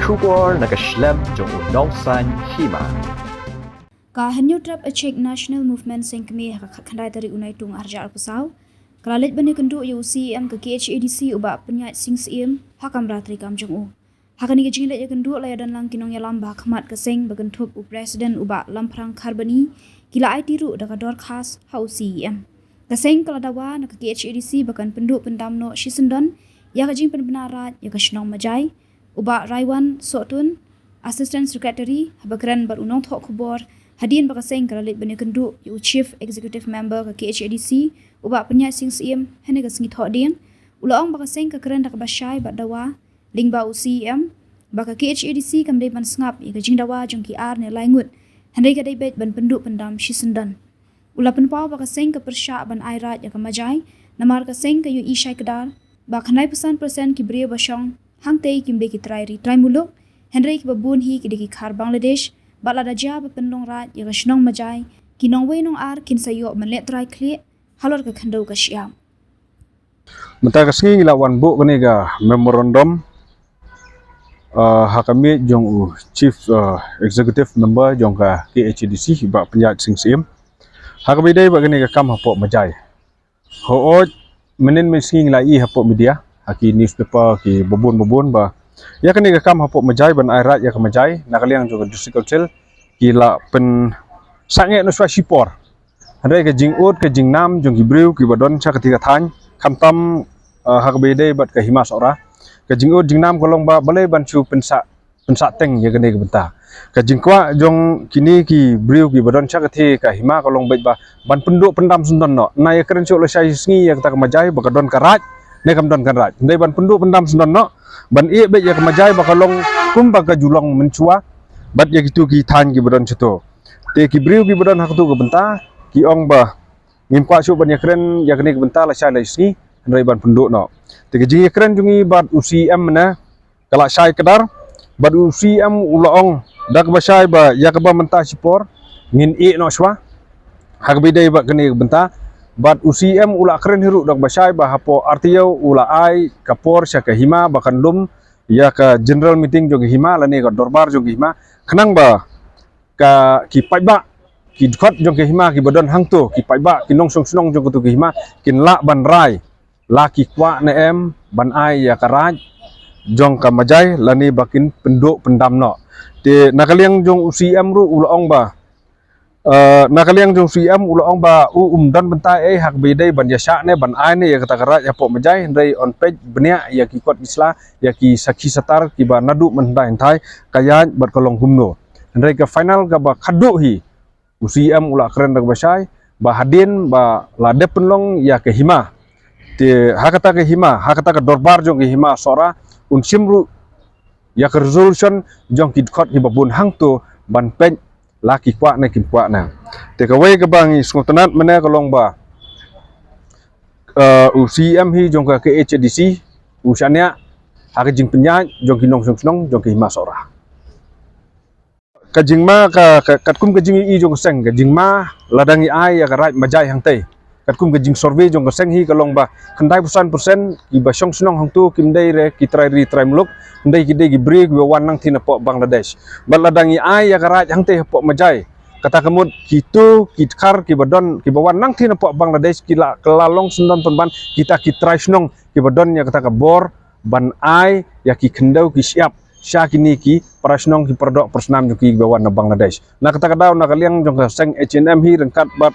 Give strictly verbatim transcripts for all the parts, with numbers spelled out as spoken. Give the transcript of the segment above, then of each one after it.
Khubor na ka shlem jong u nongsaiñ hima. Ka Hynñiewtrep Achik National Movement Seng Kmie ha ka khatkhyndai tarik u Naitung arhajar arphew saw ka la leit ban ïakynduh ïa u C E M ka K H A D C u Bah Pynïaid Sing Syiem ha kamra treikam jong u. Ha kane ka jingleit ïakynduh la ïadon lang ki nongïalam ba ha khmat ka seng ba kynthup u President u Bah Lamphrang Kharbani, ki la aiti ruh da ka dorkhas ha u C E M. Ka seng ka la dawa na ka K H A D C ba kan pynduh pyndam noh shisyndon ïa ka jingpynbna raid ïa ka shnong Majai. U Bah Raiwan Sohtun, Assistant Secretary, haba kren bad u nongthoh khubor hadien ba ka seng ka la leit ban ïakynduh ïa u Chief Executive Member ka K H A D C u Bah Pynïaid Sing Syiem ha kane ka sngi Thohdieng, u la ong ba ka seng ka kren da kaba shai bad dawa lyngba u C E M ba ka K H A D C kam dei ban sngap ïa ka jingdawa jong ki ar ne lai ngut, hynrei ka dei beit ban pynduh pyndam shisyndon. U la pynpaw ba ka seng ka pyrshah ban ai raid ïa ka Majai namar ka seng ka ïohi shai kdar ba khyndai phew san percent ki briew ba shong hangtei kim dei ki trai ri trai muluk, hynrei kiba bun hi ki dei ki khar Bangladesh, bad lada jia ba pynlong raid ïa ka shnong Majai, ki nongwei nongar kin sa ïoh ban leh trai khlieh halor ka khyndew ka shyiap. Mynta ka sngi ngi la wan buh kane ka memorandum, uh, ha ka miej jong u Chief, uh, Executive Member jong ka K H A D C, Bah Pynïaid Sing Syiem. Ha kaba ïadei bad kane ka kam hapoh Majai. Hooid, mynhynnin mynsngi ngi la ïohi hapoh media, ha ki newspaper, ki babun babun ba ïa kane ka kam hapoh Majai ban ai raid ïa ka Majai na ka liang jong ka District Council ki la pynsangeh noh shuwa shipor. Hynrei ka jingud ka jingnam jong ki briew kiba don sha katei ka thaiñ, khamtam, uh, ha kaba ïadei bad ka Hima Sohra, ka jingud jingnam ka long ba balei ban shu pynsah pynsah teng ïa kane ka bynta. Ka jingkwah jong kine ki briew kiba don sha katei ka hima ka long beit ba ban pynduh pyndam syndon noh. Nga ïakren shuh lashai sngi ïa kata ka Majai ba ka don ka raid ne kam don ka raid. Hynrei ban pynduh pyndam syndon noh, ban ïeh beit ïa ka Majai ba ka long kumba ka ju long mynshuwa bad ïa kitu ki thaiñ kiba don shato. Te ki briew kiba don ha katu ka bynta ki ong ba ngim kwah shuh ban ïakren ïa kane ka bynta lashai lai sngi, hynrei ban pynduh noh. Te ka jingïakren jong ngi bad u C E M mynne ka la shai kdar, bad u C E M u la ong da kaba shai ba ïa kaba mynta shipor ngin ïeh noh shuwa ha kaba ïadei bad kane ka bynta. Bad u C E M u la kren hi ruh da kaba shai ba hapoh ar taïew u la ai ka por sha ka hima ba kan lum ïa ka general meeting jong ka hima lane ka dorbar jong ka hima, khnang ba ka, ki paidbah, ki dkhot jong ka hima kiba don hangto, ki paidbah, ki nongshong shnong jong katu ka hima kin lah ban rai la ki kwah ne em ban ai ïa ka raid jong ka Majai lane ba kin pynduh pyndam noh. Te na ka liang jong u C E M ruh u la ong ba, eh, na ka liang jong u C E M u la ong ba u um don bynta ei ha kaba ïadei ban ïashah ne ban ai ne ïa kata ka raid hapoh Majai, hynrei yn peit bniah ïa ki kot ki sla, ïa ki sakhi satar kiba naduh mynhyndai hynthai ka ïaid bad ka long kumno. Hynrei ka final kaba khadduh hi, u C E M u la kren da kaba shai ba hadien ba la dep pynlong ïa ka hima, te ha kata ka hima, ha kata ka dorbar jong ka Hima Sohra, un shim ruh ïa ka resolution jong ki dkhot kiba bun hangto ban peit la ki kwah ne kim kwah ne. Te kawei kaba ngi sngewtynnat mynne ka long ba, eh, u C E M hi jong ka K H A D C u shaniah ha ka jingpynïaid jong ki nongshong shnong jong ka Hima Sohra. Ka jingma ka, ka, katkum ka jingïohi jong ka seng, ka jingma lada ngi ai ïa ka raid Majai hangtei, katkum ka jingsurvey jong ka seng hi ka long ba khyndai phew san percent kiba shong shnong hangto kim dei re ki trai ri trai muluk, hynrei ki dei ki briew kiba wan nangtei napoh Bangladesh. Bad lada ngi ai ïa ka raid hangtei hapoh Majai, kata ka mut kito ki dkhar kiba don, kiba wan nangtei napoh Bangladesh ki la, ka la long syndon pynban kita ki trai shnong kiba don ïa kata ka bor ban ai ïa ki khyndew ki shyiap sha kine ki para shnong ki para doh para snam jong ki kiba wan na Bangladesh. Na kata ka daw na ka liang jong ka seng H A N M hi ryngkat bad,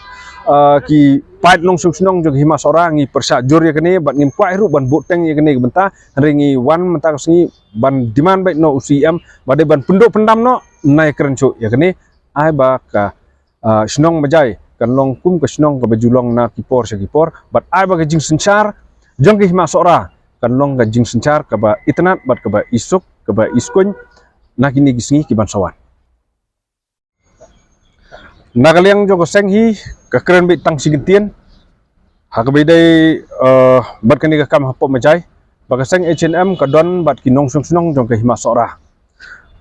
eh, ki paid nongshong shnong jong ka Hima Sohra ngi pyrshah jur ïa kane bad ngim kwah ruh ban buh teng ïa kane ka bynta, hynrei ngi wan mynta ka sngi ban demand beit noh u C E M ba dei ban pynduh pyndam noh, nai kren shuh ïa kane, ai ba ka ah, shnong Majai kan long kum ka shnong kaba ju long na ki por sha ki por, bad ai ba ka jingsynshar jong ka Hima Sohra kan long ka jingsynshar kaba itynnad bad kaba isuk, kaba iskuin na kine ki sngi ki ban sa wan. Na ka liang jong ka seng hi ka kren beit tang shi kyntien ha kaba ïadei, eh, bad kane ka kam hapoh Majai, ba ka seng H A N M ka don bad ki nongshong shnong jong ka Hima Sohra.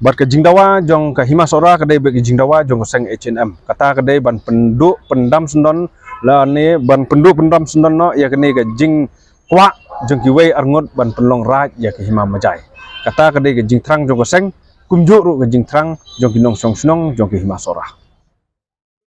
Bad ka jingdawa jong ka Hima Sohra ka dei beit ka jingdawa jong ka seng H A N M. Kata ka dei ban pynduh pyndam syndon lane ban pynduh pyndam syndon noh ïa kane ka jingkwah jong kiwei arngut ban pynlong raid ïa ka hima Majai. Kata ka dei ka jingthrang jong ka seng, kumjuh ruh ka jingthrang jong ki nongshong shnong jong ka hima Sohra.